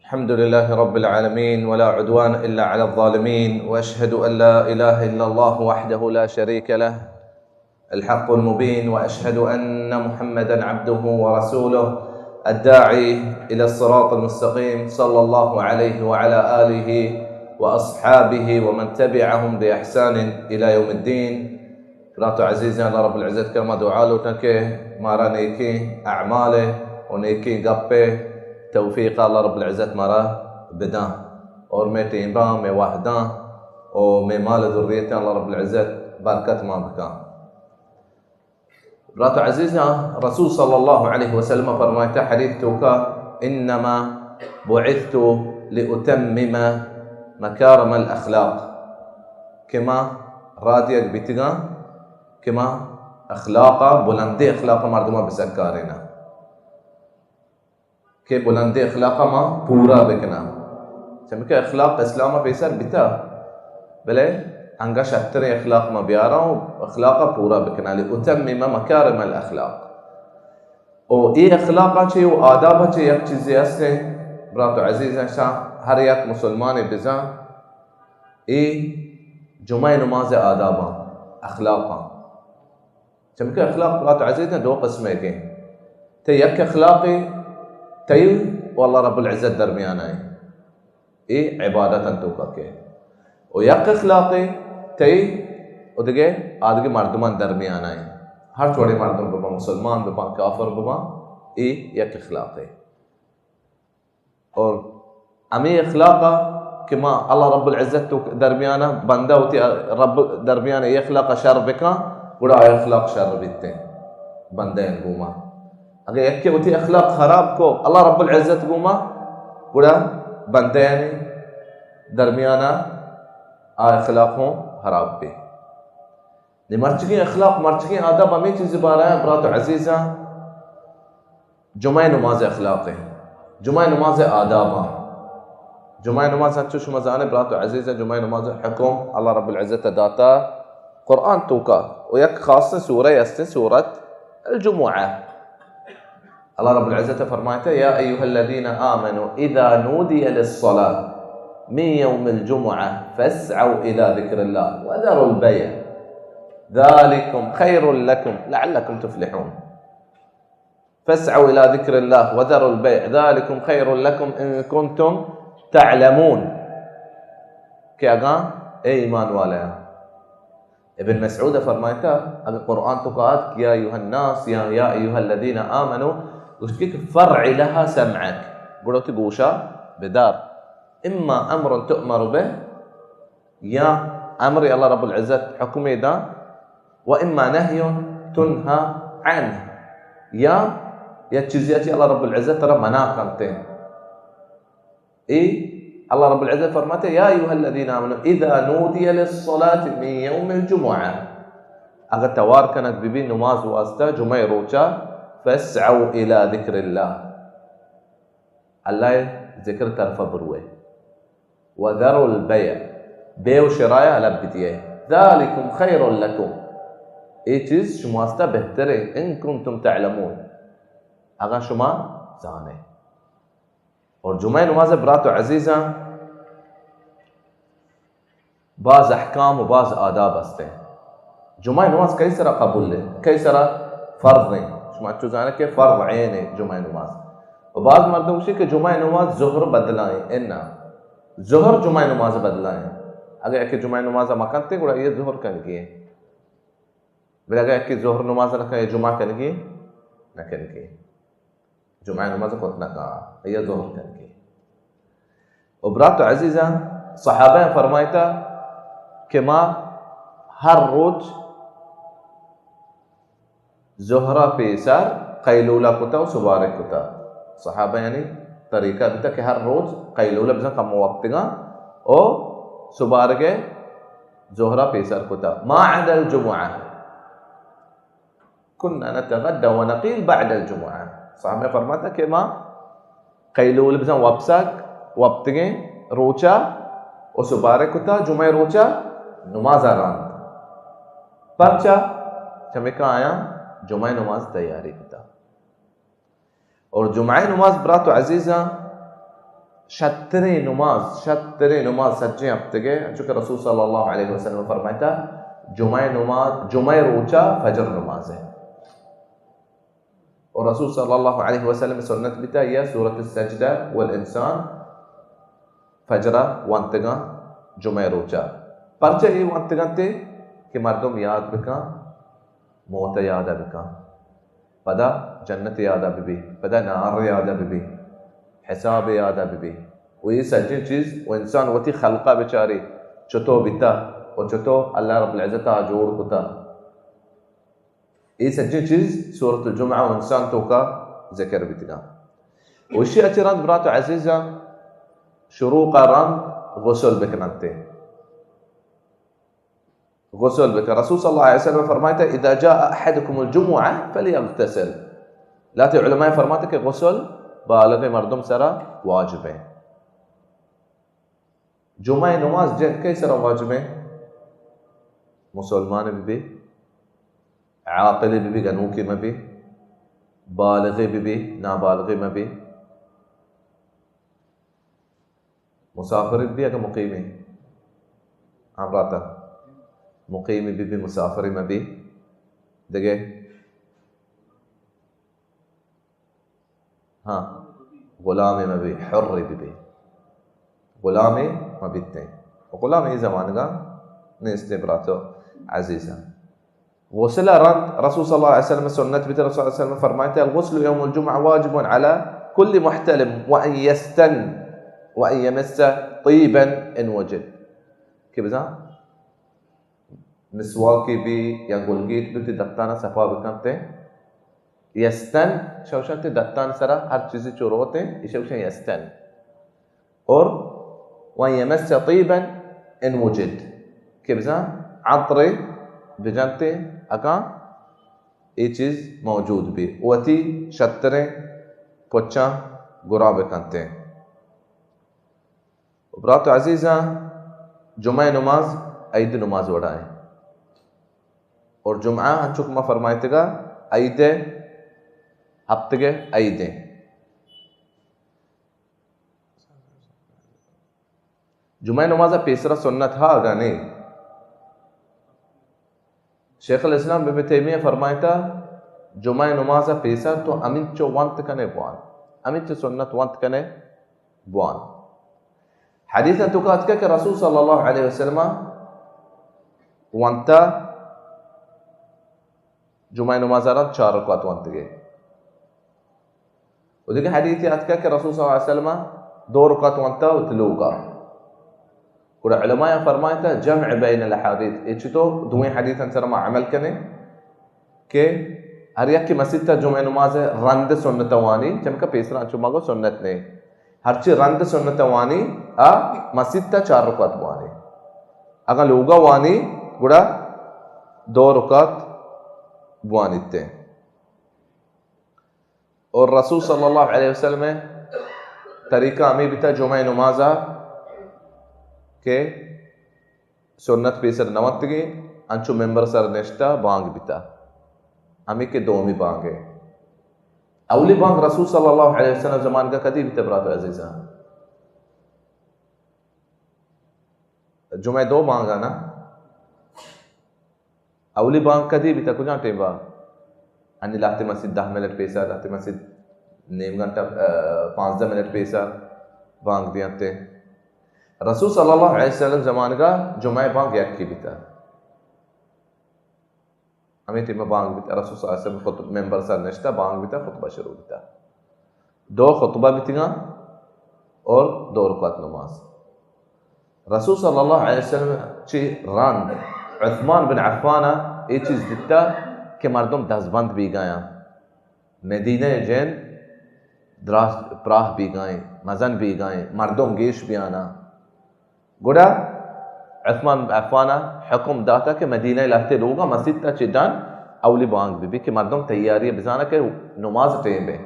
الحمد لله رب العالمين، ولا عدوان إلا على الظالمين، وأشهد أن لا إله إلا الله وحده لا شريك له، الحق المبين، وأشهد أن محمدا عبده ورسوله، الداعي إلى الصراط المستقيم، صلى الله عليه وعلى آله وأصحابه ومن تبعهم بإحسان إلى يوم الدين. برات و عزیزاں، اللہ رب العزت کرما دعا لوٹاں کہ مارا نیکیں اعمال و نیکیں گپ توفیق اللہ رب العزت مارا بداں، اور مئے ٹیمباں، مئے وہداں و مئے مال ذریتاں اللہ رب العزت برکت مان بکاں۔ برات و عزیزاں، رسول صلی اللہ علیہ وسلم فرمائتا حدیث توکا، انما بعثت لاتمم مکارم الاخلاق، کہ ما رادیگ بیتگاں کہ ما اخلاقا، بلندیں اخلاقا مردماں بسکاریناں، کہ بلندیں اخلاقا ما پورا بکناں۔ چمیکہ اخلاق اسلام پیسر بیتا، بلے انگا شتریں اخلاق ما بیاراں و اخلاقا پورا بکناں، لاتمم مکارم الاخلاق۔ و اے اخلاقا چے و آدابا چے یک چیزے ہستیں، برات و عزیزاں، شاں ہر یک مسلمانے بزاں، اے جمعہ نماز آداباں، اخلاقاں۔ چمیکہ اخلاق، برات و عزیزاں، دو قسمے کہ تئی یک اخلاقے تئی و اللہ رب العزت درمیان ایں، اے عبادت انت توکا کہ، و یک اخلاقے تئی و دگہ آدگہ مردمان درمیان ایں، ہر چوڑے مردم ببا، مسلمان ببا، کافر ببا، اے یک اخلاقے۔ اور ہمے اخلاقا کہ ما اللہ رب العزت تو درمیانا، بندہ وتی رب درمیانا اے اخلاقا شر بکاں، گڑا آ اخلاق شر بیتیں بندہ گوما۔ اگر یکے وتی اخلاق خراب کو اللہ رب العزت گوما، گڑا بندہ درمیانا آ اخلاق ہوں خراب بی۔ نی مرچگیں اخلاق، مرچگیں آداب ہمے چیز بارہ، برات و عزیزاں، جمعہ نماز اخلاق ہیں، جمعہ نماز آداب ہیں۔ جمعہ نماز انچو شما زانے، برات و عزیزاں، جمعہ نماز حکم اللہ رب العزت داتا قرآن توکا، و یک خاص سورہ ہستیں، سورت الجمعہ۔ اللہ رب العزت فرمائتا، یا ایها الذین آمنوا اذا نودی للصلاة من یوم الجمعة فاسعوا الی ذکر اللہ وذروا البیع ذلکم خیر لکم لعلکم تفلحون۔ فاسعوا الی ذکر اللہ وذروا البیع ذلکم خیر لکم ان کنتم تعلمون۔ کہ اگاں اے ایمان والے، ابن مسعود فرمائتا، اگر قرآن توکا آت کہ یا ایھا الناس یا یا ایھا الذین آمنوا، گوشت کہ فرع لها سمعک، گڑا وتی گوشا بدار۔ اما امر تؤمر به، یا امر اللہ رب العزت حکمے داں، و اما نهی تنهى عنه، یا یک چیزے چی اللہ رب العزت ترا منع کنتے۔ اے اللہ رب العزت فرماتے، یا ایھا الذین آمنوا اذا نودی للصلاة من یوم الجمعة، اگر توار کنگ ببی نماز واسطہ جمعہ روچا، فاسعوا الی ذکر اللہ، اللہ ذکر طرفا بروے، وذروا البیع، بیع و شرایا الگ بدیے، ذلکم خیر لکم، اے چیز شما واسطہ بہترے، ان کنتم تعلمون، اگر شما زانے۔ اور جمعہ نماز برات و عزیزاں، باز احکام و باز آداب ہستیں۔ جمعہ نماز کئی سرا قبول ہے، کئی سرا فرض ہیں۔ شما چو زانے کہ فرض عین ہے جمعہ نماز۔ و باز مردم گوشی کہ جمعہ نماز ظہر بدلائیں، انا، ظہر جمعہ نماز بدلائیں۔ اگر یکے جمعہ نماز مکنتے، گڑا یہ ظہر کنگی ہے۔ بلے اگر یکے ظہر نماز نہ کنے، جمعہ کنگی نہ کنگی۔ جمعہ نماز کت نہ کن، یا ظہر کنگی۔ و برات و عزیزاں، صحابہ فرمائتا کہ ما ہر روچ ظہرا پیسر قیلولہ کتا و سبارگ کتا۔ صحابہ یعنی طریقہ بیتا کہ ہر روچ قیلولہ بزن کم وقتگاں و سبارگ ظہرا پیسر کتا۔ ما عدا الجمعہ۔ کنا نتغدى ونقيل بعد الجمعة۔ صحابہ فرماتا کہ ما قیلول بزن وپسگ، وپتگیں روچا و سبارگ کتا، جمعہ روچا نماز آران۔ پرچا؟ چمیکا آیاں جمعہ نماز تیاری کتا۔ اور جمعہ نماز برات و عزیزاں، شتریں نماز، شتریں نماز سجیں ہفتگے، چونکہ رسول صلی اللہ علیہ وسلم فرمائتا، جمعہ نماز، جمعہ روچا فجر نماز ہے۔ اور رسول صلی اللہ علیہ وسلم سنت بیتا یا سورۃ السجدہ والانسان فجرا وانتگاں جمعہ روچا۔ پرچہ اے وانتگاں تے کہ مردم یاد بکاں، موت یاد بکاں، پدا جنت یاد ببی، پدا نار یاد ببی، حساب یاد ببی۔ و اے سجیں چیز و انسان وتی خلقا بچاری، چتو بیتا و چتو اللہ رب العزت آ جوڑ کتا۔ اے سجیں چیز سورۃ الجمعہ و انسان توکا ذکر بیتگاں۔ و اشی اچ رند برات عزیزاں، شروع کا رند غسل بکننتے۔ غسل بکن۔ رسول صلی اللہ علیہ وسلم فرمائتا، اذا جاء احدکم الجمعہ فلیغتسل۔ لہتے علماء فرماتا کہ غسل بالغ مردم سرا واجب ہے۔ جمعہ نماز جن کئی سرا واجب ہے؟ مسلمان ببی، عاقل ببی، گنوکی مبی، بالغ ببی، نابالغ مبی، مسافر ببی، اگہ مقیمی ہمراہ تا مقیمی ببی، مسافر مبی، دگہ ہاں، غلامے مبی، حرے ببی۔ غلامے مبیتیں۔ و غلام اے زمانگا نیستیں براتو عزیزاں۔ غسل رند رسول صلی اللہ علیہ وسلم سنت بیت، رسول صلی اللہ علیہ وسلم فرمائتا، الغسل یوم الجمعہ واجب علی کل محتلم و ان یستن و ان یمس طیبا ان وجد۔ کہ بزاں مسواکے بی یا گلگیٹ بی، تی دتانا صفا بکنتے۔ یستن، شوشن تی دتان سرا ہر چیزی چو روتے، ایشا گوشن یستن۔ اور وان یمس طیبا ان وجد، کہ بزاں عطرے بجنتے اگاں اے چیز موجود بی، وتی شتریں پچاں گرا بکنتے۔ و برات عزیزاں، جمعہ نماز عید نماز وڑا ہے۔ اور جمعہ انچو کہ ما فرمائتگا عید ہے، ہفتگے عید ہے۔ جمعہ نماز پیسرا سنت ہا اگا نہیں۔ شیخ الاسلام ابن تیمیہ فرمائتا، جمعہ نماز پیسر تو امین چو وانت کنے بوان، امین چو سنت وانت کنے بوان۔ حدیث توکا اتکا کہ رسول صلی اللہ علیہ وسلم وانتا جمعہ نماز رند چار رکعت وانتگے۔ و دگہ حدیثے اتکا کہ رسول صلی اللہ علیہ وسلم دو رکعت وانتا وتی لوگا۔ گڑا علماء فرمائتا جمع بین الاحادیث، اے چتو دوئیں حدیثاں سر ما عمل کنیں کہ ہر یکے مسیت جمعہ نماز رند سنت وانی، چمکہ پیسرا چو ما گو سنت نے، ہرچی رند سنت وانی آ مسیت چار رکعت بوانی، اگاں لوگا وانی گڑا دو رکعت بوانیتے۔ اور رسول صلی اللہ علیہ وسلم طریقہ ہمیں بیتا جمعہ نمازا کہ سنت پیسر نہ ونتگیں، انچو ممبر سر نشتا بانگ بیتا، ہمیں کہ دومی بانگ ہے۔ اولی بانگ رسول صلی اللہ علیہ وسلم زمانگا کدی بیتا برات عزیزاں؟ جمعہ دو بانگا نا؟ اولی بانگ کدی بیتا، کجام ٹیم با؟ انی لہتے مسیت دہ منٹ پیسا، لہتے مسیت نیم گھنٹہ، آ، پانزدہ منٹ پیسا بانگ دیانتے۔ رسول صلی اللہ علیہ وسلم زمانگا جمعہ بانگ یکی بیتا۔ ہمیں ٹیم بانگ بیتا، رسول صلی اللہ علیہ وسلم خود ممبر سر نشتا، بانگ بیتا، خطبہ شروع بیتا۔ دو خطبہ بیتگاں اور دو رکعت نماز۔ رسول صلی اللہ علیہ وسلم چی رند عثمان بن عفان اے چیز دیتا کہ مردم دزبند بیگایاں، مدینہ جند دراز پراہ بیگائیں، مزن بیگائیں، مردم گیش بیانا۔ گڑا عثمان بن عفان حکم داتا کہ مدینہ لہتے لوگا مسیت چی دن اولی بانگ بی بی کہ مردم تیاری بزانا کہ نماز ٹیم بے۔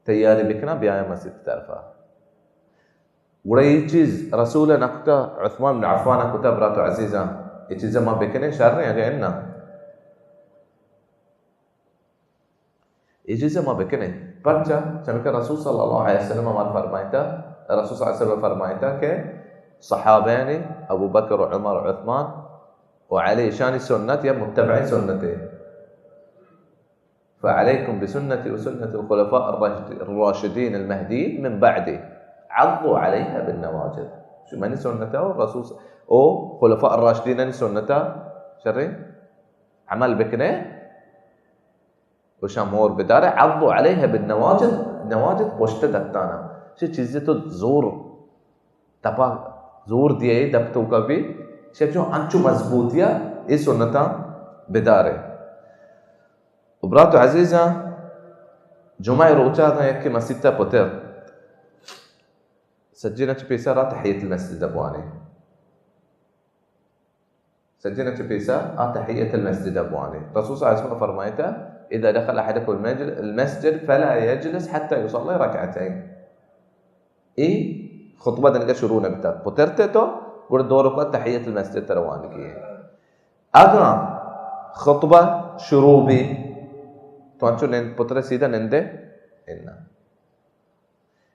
تیاری بکناں، بیایاں مسیت طرفا۔ گڑا اے چیز رسول نہ کتا، عثمان بن عفان کتا، برات عزیزاں، اے چیز ما بکنیں شر ہیں اگہ اناں؟ اے چیز ما بکنیں۔ پرچا؟ چمکہ رسول صلی اللہ علیہ وسلم ہمار فرمائتا، رسول صلی اللہ علیہ وسلم فرمائتا کہ صحابین ابو بکر و عمر و عثمان و علی، اشانی سنت یا متبع سنت، فعلیکم بسنتی و سنت الخلفاء الراشد-، الراشدین المہدیین من بعدی، عضوا علیها بالنواجذ۔ شو منی سنت او رسول س-، او خلفاء الراشدین سنت شریں عمل بکنے، و شما مور بدارے، عضوا علیها بالنواجذ، نواجذ پشت دتانا۔ چہ چیزے تو زور تپا زور دیئے دپ توکا بی، چہ چو انچو مضبوطیا اے سنتاں بدارے۔ و برات و عزیزاں، جمعہ روچا اگاں یکے مسیتا پتر، سجینا چہ پیسا را تحیت المسجد بوانے۔ سجن چہ پیسا آ تحیت المسجد بوانے۔ رسول صلی اللہ علیہ وسلم فرمائتا، اذا دخل احدکم المجل-، المسجد فلا یجلس حتی یصلی رکعتین۔ ای خطبہ دنگا شروع نبیتا۔ پترتے تو، گڑا دو رکعت تحیت المسجد تر وانگی ہے۔ اگاں خطبہ شروع بی، تو انچو نند، پتر سیدھا نندے؟ انا۔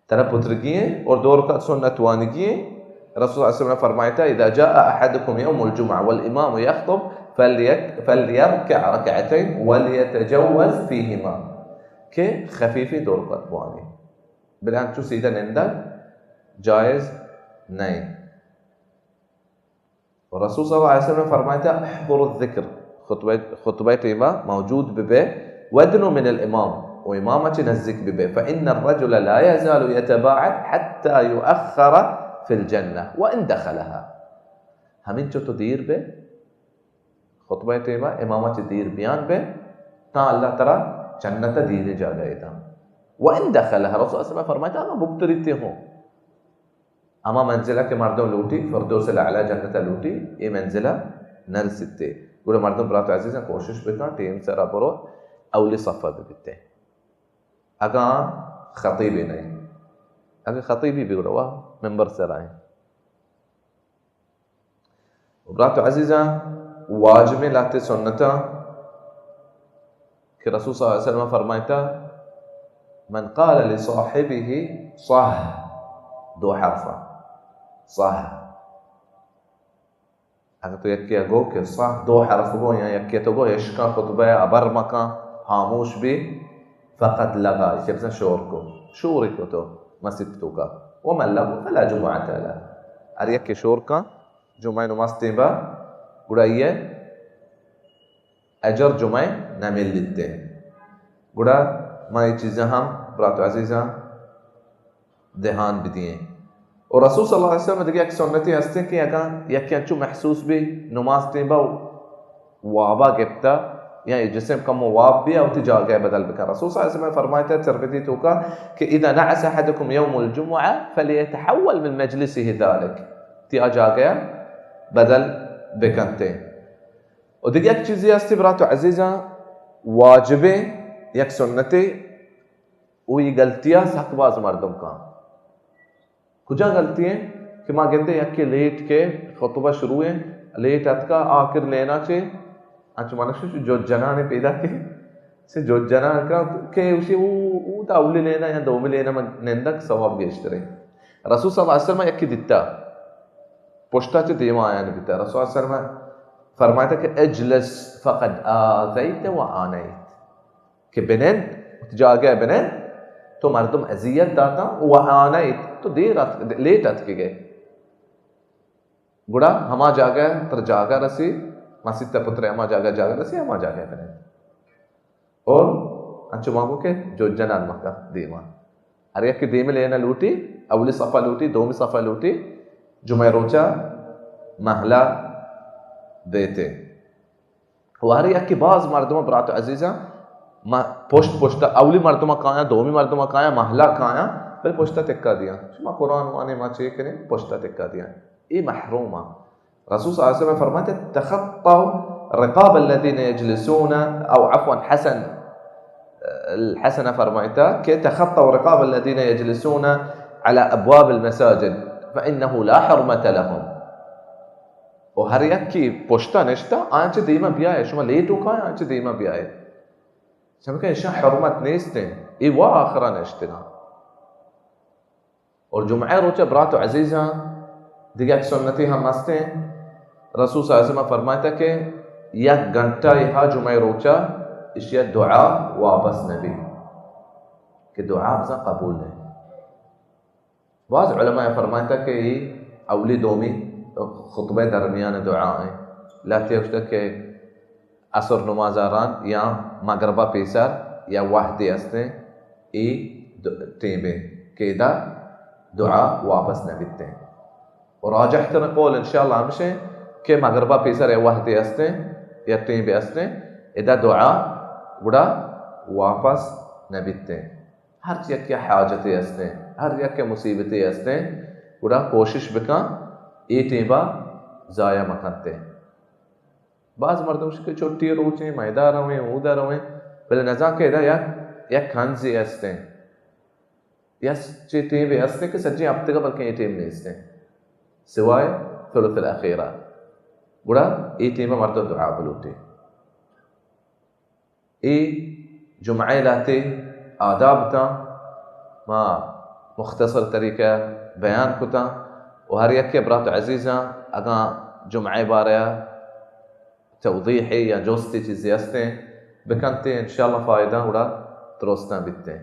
ترا پترگی ہیں اور دو رکعت سنت وانگی ہیں۔ رسول صلی اللہ علیہ وسلم فرمائتا، اذا جاء احدکم یوم الجمعہ والامام یخطب فلیک-، فلیرکع رکعتین ولیتجوز فیہما، کہ خفیفی دو رکعت بوانی۔ بلے انچو سیدھا نندگ جائز نہیں۔ و رسول صلی اللہ علیہ وسلم فرمائتا، احضروا الذکر، خطبہ، خطبہ ٹیما موجود ببے، وادنوا من الامام، و امام چہ نزدیک ببے، فان الرجل لا یزال یتباعد حتی یؤخر فی الجنہ وان دخلها۔ ہمینچو تو دیر بے، خطبہ ٹیما امام چہ دیر بیان بے، تا اللہ ترا جنت دیرے جاگہ دا۔ وان دخلها، رسول صلی اللہ علیہ وسلم فرمائتا، اگاں بگتریتے ہوں۔ ہما منزلہ کہ مردم لوٹی، فردوس الاعلی جنت لوٹی، اے منزلہ نرسیتے۔ گڑا مردم برات عزیزاں کوشش بکن، ٹیم سرا برو، اولی صفہ ببیتے۔ اگاں خطیبے نہیں، اگاں خطیبی بگڑوا ممبر سرائیں۔ و برات عزیزاں، واجبیں لہتے سنتاں کہ رسول صلی اللہ علیہ وسلم فرمائتا، من قال لصاحبه صح، دو حرفا، صح۔ اگر تو یکی گو کہ صح دو حرف گو، یا یکی تو گو، اشکا خطبہ ابر مکان، خاموش بی، فقد لغا، ایشی بزن شور کو، شوری کو تو مسیت توکا۔ ومن لغو فلا جمعة له۔ ہر یکے شور کن، جمعہ نماز تیمبا، گڑا یہ اجر جمعہ نمیلیتے۔ گڑا ما یہ چیزاں ہم برات عزیزاں دھیان بدییں۔ اور رسول صلی اللہ علیہ وسلم دیگہ یک سنتی ہستیں کہ اگاں یکے انچو محسوس بی نماز تیمبا وابا گپتا، یا یہ جسم کم واب بی، وتی جاگہ بدل بکن۔ رسول صلی اللہ علیہ وسلم فرمائتا ترمذی توکا کہ اذا نعس احدکم یوم الجمعہ فلیتحول من مجلسه ذلك، تی آ جاگہ بدل بکنتے۔ و دیگہ یک چیزی ہستی برات و عزیزاں، واجبیں یک سنتے، و یہ غلطیاں سک باز مردم کن۔ کجا غلطی ہیں کہ ما گندے یکے لیٹ کے خطبہ شروع ہیں، لیٹ اتکا آخر لینا چے، انچو مانک شو جو جنانے پیدا کے، سے جو جنان کا کہ اسی وہ، وہ دا اولی لینا یا دومی لینا من نندک ثواب گیشترے۔ رسول صلی اللہ علیہ وسلم یکی دیتا، پشتا چے دیما آیا نبیتا۔ رسول صلی اللہ علیہ وسلم فرمائتا کہ اجلس فقد آذیت و آنیت۔ کہ بنند، وتی جاگہ بنند، تو مردم اذیت داتا و آنیت، تو دیر ات-، لیٹ اتکگے۔ گڑا ہما جاگہ تر جاگہ رسی، مسیت پتر ہما جاگہ، جاگہ رسی، ہما جاگہ بنند۔ اور انچو مانگو کہ جو جنان مکہ دیما۔ ہر یک دیم لینا لوٹی، اولی صفحہ لوٹی، دومی صفحہ لوٹی، جمعہ روچا محلہ دیتے۔ و ہر یکے باز مردم برات عزیزاں، ما پشت پشت اولی مردم کایاں، دومی مردم کایاں، محلہ کایاں، بل پشت تکا دیاں۔ شما قرآن وانے ما چے کریں؟ پشت تکا دیاں۔ اے محروم آں۔ رسول صلی اللہ علیہ وسلم فرماتے، تخطوا رقاب الذين يجلسون، او عفوا حسن، الحسن فرمائتا کہ تخطوا رقاب الذين يجلسون على ابواب المساجد فانه لا حرمة لهم۔ و ہر یکے پشتا نشتا، آیاں چہ دیما بیائے، شما لیٹو کائے، آیاں چہ دیما بیائے۔ چمکہ اشاں حرمت نیستیں۔ اے وا آخرا نشتگاں۔ اور جمعہ روچہ برات و عزیزاں، دگہ یک سنتے ہم ہستیں۔ رسول صلی اللہ علیہ وسلم فرمائتا کہ یک گھنٹہ یہا جمعہ روچہ اشیا دعا واپس نبی، کہ دعا بزاں قبول ہے۔ بعض علماء فرمائتا کہ اے اولی دومی خطبہ درمیان دعا ہیں۔ لہتے گوشتا کہ عصر نماز آران یا مغربا پیسر یا وہدے ہستیں، اے د-، ٹیمے کہ ادا دعا واپس نہ بیتیں۔ و راجح تر قول انشاءاللہ ہمشیں کہ مغربا پیسر یا وہدے ہستیں یا ٹیمے ہستیں، ادا دعا گڑا واپس نہ بیتیں۔ ہر یک حاجتے ہستیں، ہر یک مصیبتے ہستیں، گڑا کوشش بکن اے ٹیمبا ضائع مکنتے۔ بعض مردم شکے چھٹی روچیں، میدا رویں، اودا رویں، بلے نزان کہ ادا یک، یک کنزے ہستیں۔ یا چے ٹیمے ہستیں کہ سجیں ہفتگا بلکیں اے ٹیم نیستیں۔ سوائے ثلث الاخیرہ۔ گڑا اے ٹیمبا مردم دعا بلوٹے۔ اے جمعہ لہتے آداب تاں ما مختصر طریقہ بیان کتاں و ہر یکے برات عزیزاں اگاں جمعہ بارہ توضیحے یا جستے چیزے ہستیں بکنتے، انشاءاللہ فائدہ گڑا درستاں بیتیں۔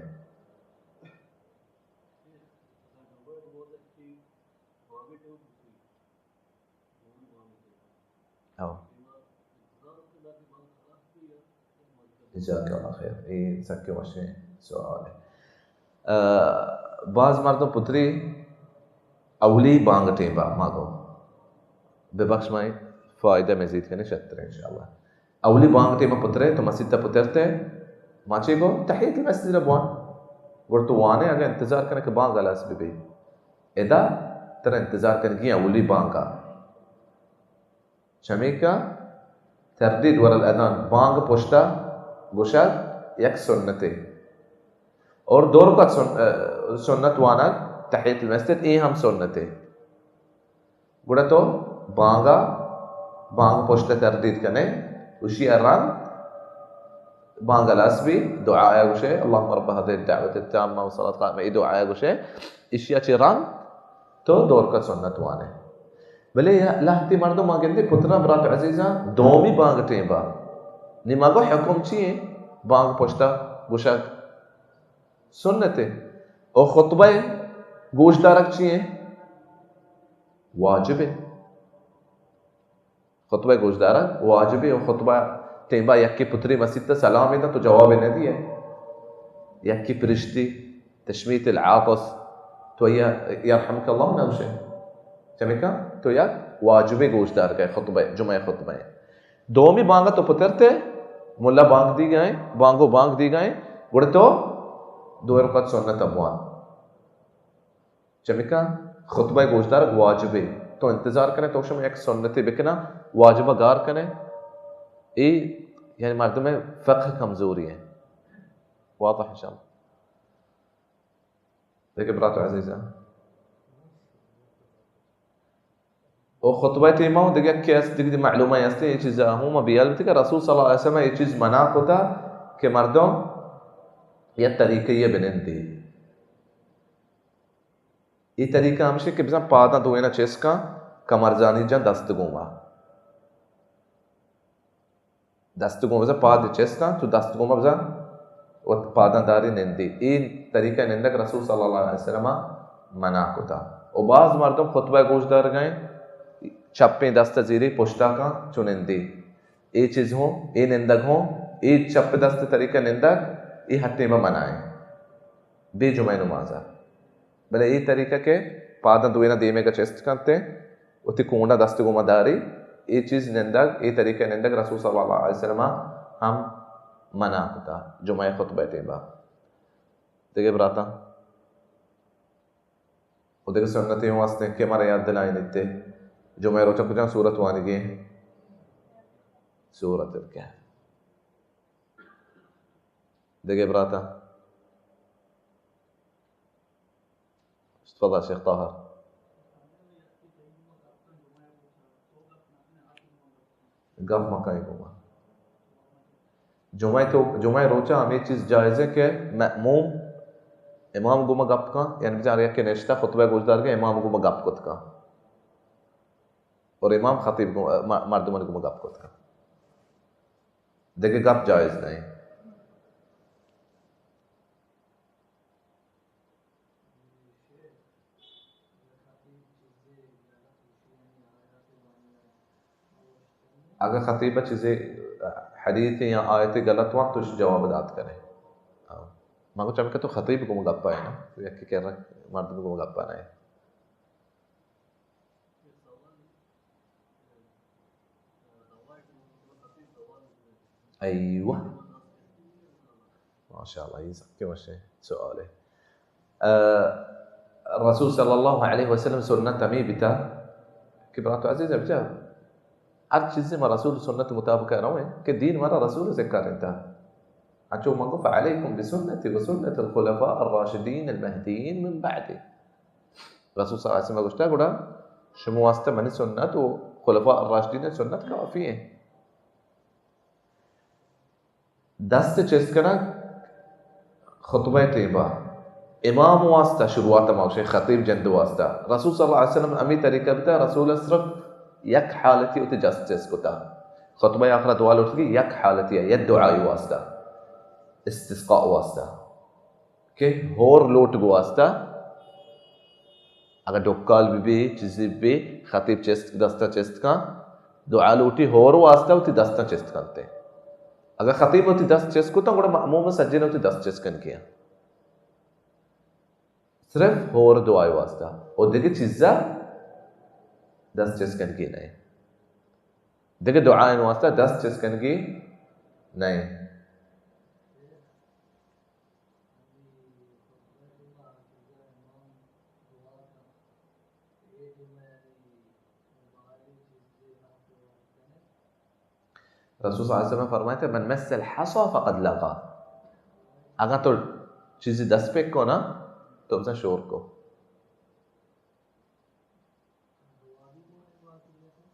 ہو۔ جزاک اللہ خیر۔ اے سکیں وشیں سوالے۔ آ، بعض مردم پتری اولی بانگ ٹیمبا ما گو۔ ببخش، ما فائدہ مزید کنیں شتر انشاءاللہ۔ اولی بانگ ٹیمبا پترے تو مسیت پترتے، ما چے گو؟ تحیت المسجد را بوان۔ گڑ تو وانے اگاں انتظار کنے کہ بانگ ہلاس بہ بی۔ ادا ترا انتظار کنگی اولی بانگا۔ چمیکا تردید ور الاذان، بانگ پشتا گوشگ یک سنتے۔ اور دو رکعت سن-، اه، سنت وانگ تحیت المسجد، اے ہم سنتے۔ گڑا تو بانگا، بانگ پشتا تردید کنے، اشیا رند بانگ ہلاس بی، دعایا گوشے، اللهم رب هذه الدعوة التامة والصلاة القائمة، اے دعایا گوشے، اشیا چہ رند تو دو رکعت سنت وانے۔ بلے یا لہتے مردم ما گندے پتراں برات عزیزاں دومی بانگ ٹیمبا۔ نی ما گو حکم چی ایں؟ بانگ پشتا گوشگ سنتے۔ او خطبہ گوشدارگ چی ایں؟ واجبے۔ خطبہ گوشدارگ واجبے و خطبہ ٹیمبا یکے پتری مسیت سلامے داں تو جوابے نہ دیئے۔ یکے پرشتی تشمیت العاطس تو یا یرحمک اللہ نہ گوشے۔ چمیکا تو یک واجبے گوشدارگئے خطبہ، جمعہ خطبہ۔ دومی بانگا تو پترتے، ملا بانگ دیگائیں، بانگو بانگ دیگائیں، گڑا تو دو رکعت سنت بوان۔ چمیکا خطبہ گوشدارگ واجبے۔ تو انتظار کنے، تو شما یک سنتے بکنا، واجبہ گار کنے۔ اے یعنی مردم فقہ کمزوری ہے۔ واضح انشاءاللہ۔ دگہ برات عزیزاں۔ او خطبہ ٹیما و دگہ کہ است، دگہ معلومہ ہستے، اے چیزا ہوں ما بیال بتے کہ رسول صلی اللہ علیہ وسلم اے چیز منع کتا کہ مردم یک طریقہ یہ بنندی۔ اے طریقہ ہمشی کہ بزاں پاداں دوئیناں چست کن، کمرزانی جن دست گوما۔ دست گوما بزاں پاد چست کن، تو دست گوما بزاں وت پاداں داری نندی۔ اے طریقہ نندگ رسول صلی اللہ علیہ وسلم منع کتا۔ و بعض مردم خطبہ گوش دارگائیں، چپیں دست زیری پشتا کن چو نندی۔ اے چیز ہوں، اے نندگ ہوں، اے چپ دست طریقہ نندگ، اے ہر ٹیمہ منع ایں۔ بے جمعہ نمازا۔ بلے اے طریقہ کہ پاداں دوئیناں دیمے گا چست کنتے، وتی کونڈا دست گوما داری، اے چیز نندگ، اے طریقہ نندگ رسول صلی اللہ علیہ وسلم ہم منع کتا جمعہ خطبہ ٹیمہ۔ دگہ براتاں؟ و دگہ سنتے ہوں ہستیں کہ مارا یاد دلائیں دیتے۔ جمعہ روچہ کجام سورت وانگی ہیں؟ سورت الکہف۔ دگہ براتاں؟ تفضل شیخ طاہر۔ گپ مکن گوما۔ جمعہ تو، جمعہ روچا ہمیں چیز جائز ہے کہ مأموم امام گوما گپ کن، یعنی بچار یک نشتہ خطبہ گوش دارگے، امام گوما گپ کت کن اور امام خطیب گو-، م-، مردمان گوما گپ کت کن، دیگه گپ جائز نہیں۔ اگہ خطیب چیزے حدیث یا آیت غلط وان تو جواب دات کرے۔ ہاں۔ مگو چمکہ تو خطیب گوما گپا ہے نا، تو یکی کر رہا مردم گوما گپا نہیں۔ ایوہ۔ ماشاءاللہ، یہ سب کے وشے سوال ہے۔ آ، رسول صلی اللہ علیہ وسلم سنت ہمیں بتا کہ برات عزیز اب جا ہر چیز ما رسول سنت مطابق رویں کہ دین مارا رسول ذکر انتا۔ اچو من گو فعلیکم بسنتی و سنت الخلفاء الراشدین المہدیین من بعدی۔ رسول صلی اللہ علیہ وسلم گوشتا گڑا شما واسطہ منی سنت و خلفاء الراشدین سنت کافی ہیں۔ دست چست کنگ خطبہ ٹیمبا امام واسطہ شروعات ما گوشیں خطیب جند واسطہ۔ رسول صلی اللہ علیہ وسلم امی طریقہ بتا، رسول صرف یک حالتی ہوتی دست چست کتا۔ خطبہ آخرا دعا لوٹگی یک حالتی ہے، یک دعائی واسطہ، استسقاء واسطہ۔ کہ ہور لوٹگ واسطہ، اگہ ڈکال بہ بی، چیزے بہ بی، خطیب چست، دستا چست کن، دعا لوٹی ہور واسطہ وتی دستا چست کنتے۔ اگہ خطیب وتی دست چست کتا، گڑا مأموم سجن وتی دست چست کنگی ہیں۔ صرف ہور دعای واسطہ۔ او دیگه چیزا دست چست کنگی نہیں۔ دیگه دعای واسطہ دست چست کنگی نہیں۔ رسول صلی اللہ علیہ وسلم فرمائے تھے، من مس الحصى فقد لغى۔ اگر تو چیزی دست پہ کو نا، تو بزن شور کو۔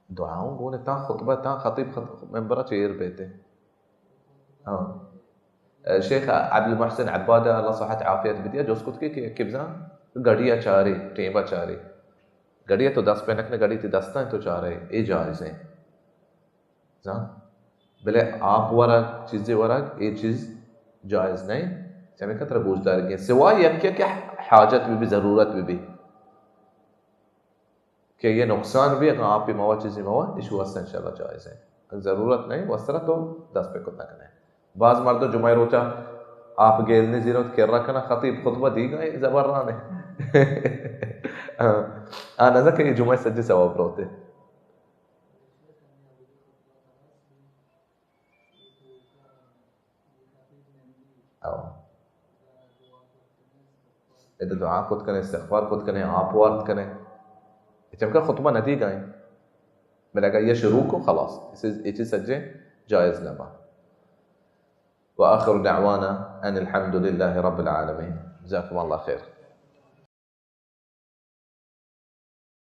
دعاؤں گونے تاں خطبہ، تاں خطیب خط-، ممبر چیر بیتے۔ ہاں۔ اے، شیخ عبد المحسن عباد، اللہ صحت عافیت بدیا، جوز کت کے کہ، کہ بزاں گڑی چاری، ٹیمبا چاری۔ گڑی تو دست پہ نکنے، گڑی تی دستاں تو چارے، اے جائز ہیں۔ زاں؟ بلے آپ ورگ، چیزے ورگ، اے چیز جائز نہیں۔ چمی خطر گوش دارگی۔ سوائے یک کہ حاجت بہ بی، ضرورت بہ بی۔ کہ یہ نقصان بہ بی، اگر آپ موا چیزی موا، ایشی واسطہ انشاءاللہ جائز ہیں۔ ضرورت نہیں، وسرا تو دست پہ کت نکنے۔ باز مردم جمعہ روچا آپ گیل نہیں زیرت، کرا کنا خطیب خطبہ دی گئے، زبر رانے۔ آ نظر کہ یہ جمعہ سجی ثواب روتے۔ او۔ ادا دعا کت کنے، استغفار کت کنے، آپ وارت کنے۔ چمکہ خطبہ ندی گائیں۔ بلے اگر یہ شروع کو، خلاص، اس، یہ چیز سجے جائز نہ با۔ وآخر دعوانا ان الحمد لله رب العالمين. جزاكم الله خير.